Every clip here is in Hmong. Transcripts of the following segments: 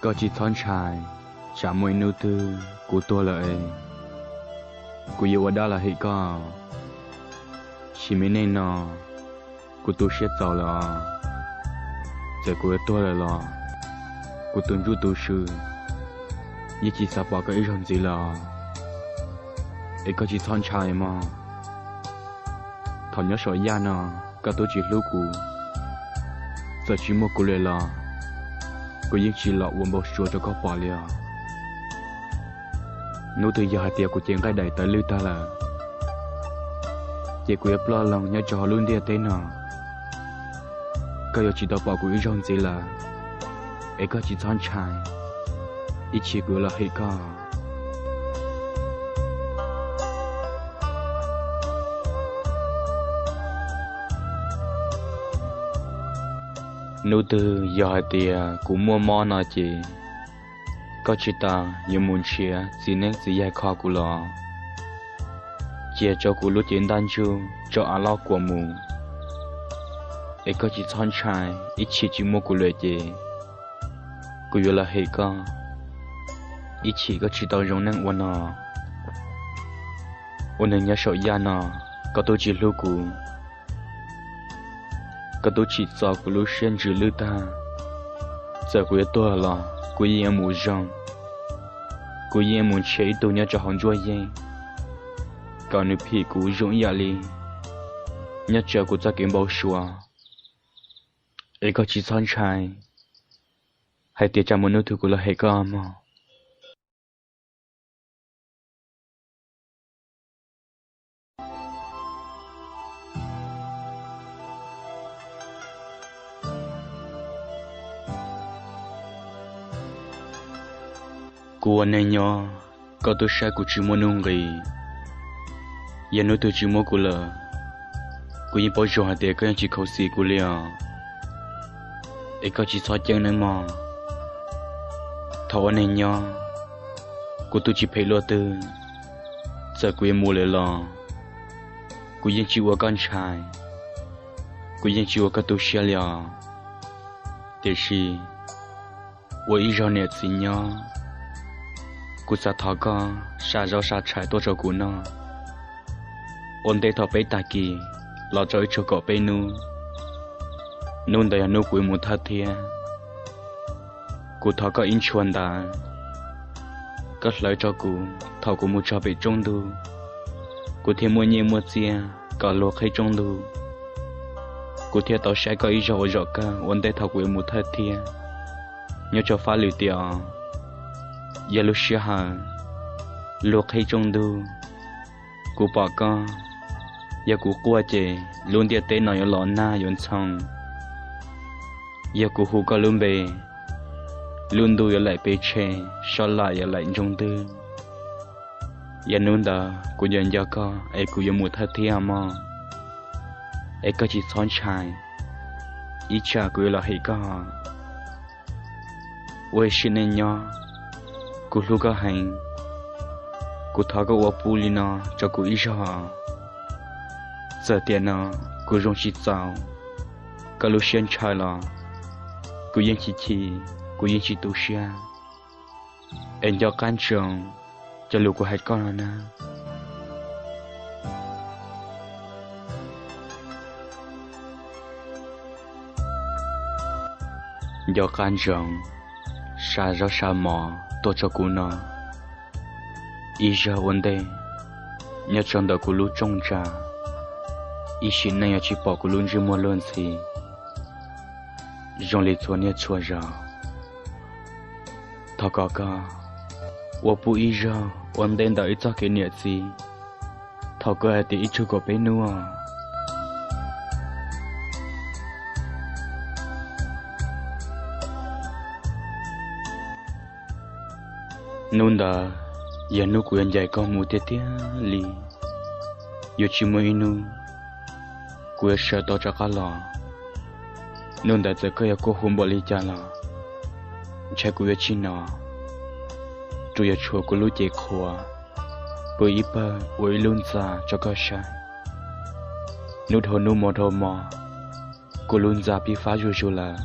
Koj tsis txhob ntshai, tsam muaj ib hnub twg kuv tuag lawm es kuv yuav ua dab los hem koj. Sim me neej no kuv tu siab txaus lawm os. Txawm kuv yuav tuag lawm los kuv tus ntsuj tus swm yeej tsis xav pom koj ib zaug ntxiv lawm os. Es koj tsis txhob ntshai mog. Thaum nyob saum yaj no koj twb tsis hlub kuv, txawm tsis muaj kuv lawm los kuv yeej tsis los ua npau suav rau koj pom li os. Hnub twg yog hais tias kuv cev nqaij daim tawv lwj tag lawm, ces kuv yuav ploj loo nyob rau hauv lub ntiaj teb no. Koj yuav tsis tau pom kuv ib zaug ntxiv lawm, es koj tsis txhob ntshai, ib chim kuv yuav los hem koj. Hnub twg yog hais tias kuv muaj mob no ces koj tsis tas yuav mus nrhiav txiv neeb txiv yaig kho kuv los cia rau kuv lub cev ntaj ntsug rau av loj kuam mus, es koj tsis txhob ntshai, ib chim tsis muaj kuv lawm ces kuv yuav los hem koj, ib chim koj tsis tau zoo neej ua no. Ua neeg nyob saum yaj no, koj twb tsis hlub kuv, koj twb tsim txom kuv lub siab ntsws lwj tag. Txawm kuv yuav tuag los kuv yeej yuav mus zoo, kuv yeej yuav mus nrhiav ib tug nyob rau hauv ntsuab yeej kom nws phim kuv zoo ib yam li nyob rau kuv txoj kev npau suav. Es koj tsis txhob ntshai hais tias tsam muaj hnub twg kuv los hem koj mog. Kuv ua neeg nyob, koj twb saib kuv tsis muaj nuj nqis. Yog hnub twg tsis muaj kuv lawm, kuv yeej paub zoo hais tias koj yeej tsis khuv xim kuv li os. Es koj tsis txhob ceeb neeb mog. Thaum ua neeg nyob, kuv twb tsis phem luaj twg, txawm kuv yuav mus lawm los kuv yeej tsis ua koj ntshai, kuv yeej tsis ua koj tu siab li os. Tiam sis ua ib zaug niam txiv nyob, kuv xav thov koj xa zaub xa tshais tuaj rau kuv noj. Ua ntej thaum peb tag kis los rau ib tsug kaum peb hnub, hnub ntawd yog hnub kuv yuav mus thawj thiab. Kuv thov koj ib ntshua ntawd, koj hlawv rau kuv thaum kuv mus txog pem tsoob ntug, kuv thiaj muaj nyiaj muaj txiaj kom luag qhib tsoob ntug. Kuv thiaj tau saib koj ib zaug ua zaum kawg ua ntej thaum kuv yuav mus thawj thiab. Nyob rau fab lwm tiam, yog lub sij hawm luag qhib tsoob ntug, kuv pom koj, yog kuv quaj ces lub ntiaj teb no yuav los nag yuav ntxhoo. Yog kuv hu koj lub npe, lub ntuj yuav laim pes tshe, sab laj yuav laim ntsoog ntwg. Yog hnub ntawd kuv yuav nco koj es kuv yuav mus thawj thiab mog. Es koj tsis txhob ntshai, ib tsam kuv yuav los hem koj. Ua ib sim neej nyob, kuv hlub koj heev, kuv thov koj ua pub li no rau kuv ib zaug. Txawm tiam no kuv zoo tsis txaus koj lub siab ntshaw los kuv yeej chim chim, kuv yeej tsis tu siab. Es nco qab ntsoov cov lus kuv hais koj no na. Nco qab ntsoov, xa zaub xa mov tuaj rau kuv no. Ib zaug ua ntej, nyob rau ntawm kuv lub rooj ntsa, ib sim neej yuav tsis pom kuv lub ntsej muag luag ntxhi zoo li txhua niaj txhua zaus. Thov kom koj ua pub ib zaug ua ntej ntawm ib txoj kev niam txiv, thaum koj hais tias ib tsug kaum peb hnub. Hnub ntawd yog hnub kuv yuav ncaim koj mus tiag tiag li. Yuav tsis muaj ib hnub kuv yuav sawv tau rov qab los. Hnub ntawd txawm koj yuav quaj hu npaum li cas los ntshai kuv yuav tsis hnov, tsuas yog tshuav kuv lub cev qhuav pw ib pawg ua ib lub ntxa rau koj saib. Hnub dhau hnub hmo dhau hmo, kuv lub ntxa pib fab zuj zus lawm.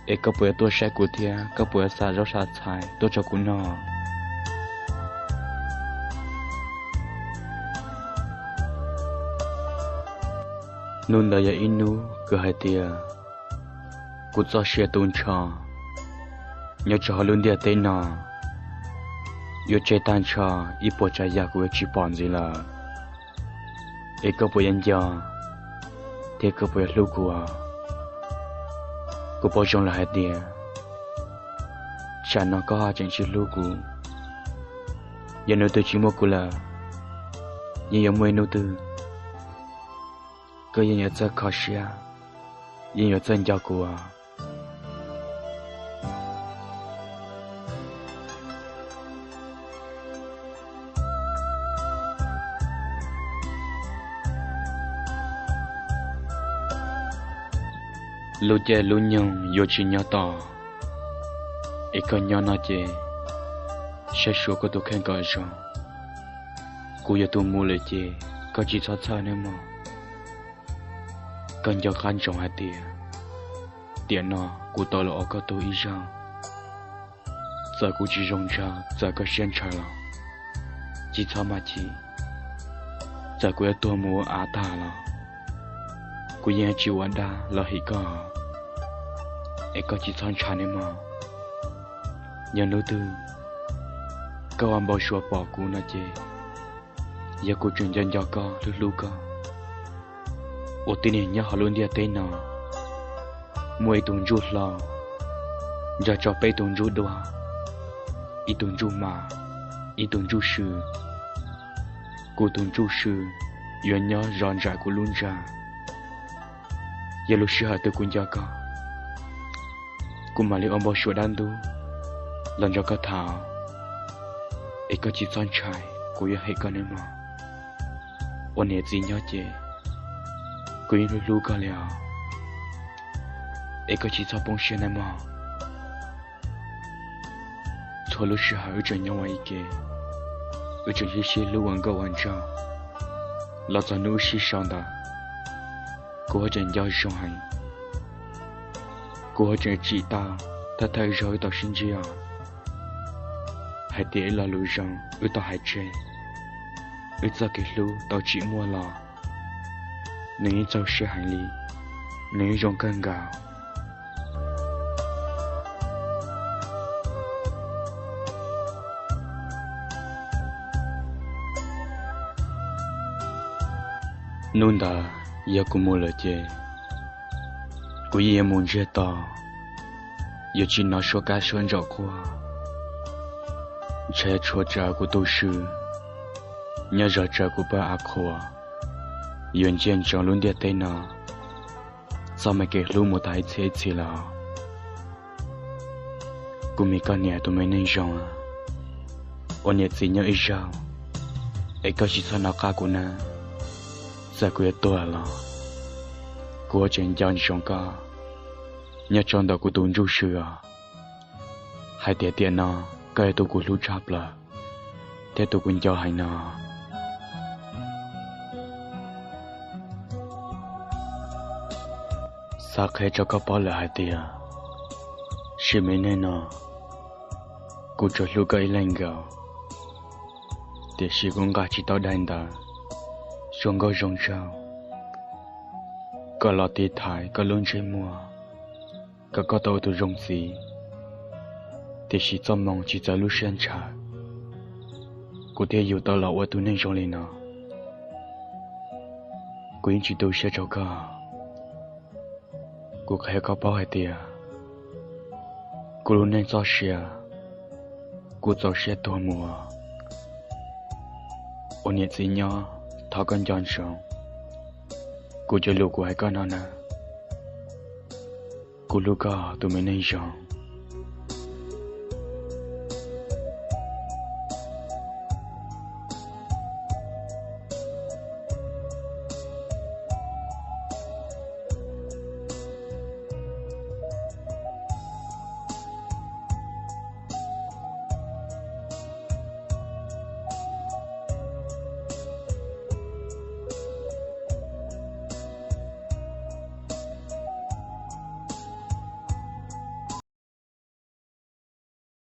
Es koj puas yuav tuaj saib kuv thiab koj puas yuav xa zaub xa txhais tuaj rau kuv noj? Hnub ntawd yog ib hnub kws hais tias kuv txoj sia tu nrho nyob rau hauv lub ntiaj teb no yuav tseg tag nrho ib puas tsav yam kuv yuav tsis pom ntxiv lawm. Es koj puas yuav nco thiab koj puas yuav hlub kuv? Kuv paub zoo lawm hais tias tsam no koj tseem tsis hlub kuv. Yog hnub twg tsis muaj kuv lawm, yeej yuav muaj ib hnub twg koj yeej yuav txawj kho siab, yeej yuav txawj nco kuv. Lub caij lub nyoog yuav tsis nyob tos, es koj nyob no ces saib xyuas koj tus kheej kom zoo. Kuv yuav tus mus lawm ces koj tsis txhob txhawj nawb mog. Koj nco qab ntsoov hais tias tiam no kuv tau los ua koj tug ib zaug. Txawm kuv tsis zoo ntshaw, txawm koj siab ntshaw los tsis txhob maj chim. Txawm kuv yuav tuag mus ua av tag los kuv yeej tsis ua dab los him koj, es koj tsis txhob ntshai nawb mog. Yog hnub twg koj ua npau suav pom kuv no ces yog kuv tseem nco nco koj, hlub hlub koj. Ua tib neeg nyob hauv lub ntiaj teb no muaj ib tug ntsuj hlau nrog rau peb tug ntsuj duab, ib tug ntsuj mas, ib tug ntsuj sw. Kuv tus ntsuj sw yuav nyob zov ntsam kuv lub ntsa. Yog lub sij hawm twg kuv nco koj, kuv mam li ua npau suav dab ntub los nrog koj tham, es koj tsis txhob ntshai, kuv yuav hem koj nawb mog. Ua niam txiv nyob ces kuv yeej hlub hlub koj li os, es koj tsis txhob poob siab nawb mog. Txhua lub sij hawm wb tseem nyob ua ib ke, wb tseem sib sib hlub ua nkauj ua nraug, los txog hnub wb sib sau ntawd, kuv ho tseem nco zoo heev. Kuv ho tseem tsim tau thawj thawj zaug wb tau sib ntsib os, hais tias ib lo lus zoo wb tau hais tseg, wb txoj kev hlub tau tsim muaj los nws yeej txaus siab heev li, nws yeej zoo kawg nkaus. Hnub ntawd yog kuv mus lawm ces kuv yeej yuav mus ntsiag to, yuav tsis hnov suab kab suab ntsaum quaj, ntshai tshuav tsawv kuv tus sw, nyob zov tsawv kuv pawg av qhuas, yuav ntsia ntsoov lub ntiaj teb no txoj me kev hlub mus tas ib txhis ib txhis lawm. Kuv me koj niam tus me neeg zoo, ua niam txiv nyob ib zaug, es koj tsis txhob hnov qab kuv nawb. Txawm kuv yuav tuag los kuv ho tseem nco ntsoov koj nyob rau ntawm kuv tus ntsuj sw os, hais tias tiam no koj yog tus kuv hlub tshaj plaws thiab tus kuv nco heev no. Xav qhia rau koj paub lawm hais tias sim me neej no kuv tsuas hlub koj ib leeg nkaus, tiam sis kuv nqa tsis tau daim ntawv zoo nkauj zoo nraug kom los tiv thaiv koj lub ntsej muag kom koj tau ua tus zoo txiv. Tiam sis txoj moo tsis txawv lub siab ntshaw, kuv thiaj yug tau los ua tus neeg zoo li no. Kuv yeej tsis tu siab rau koj. Kuv qhia koj paub hais tias kuv lub neej txoj sia, kuv txaus siab tuag mus. Ua niam txiv nyob, thov koj nco ntsoov kuv cov lus kuv hais koj no na. Kuv hlub koj tus me neeg zoo.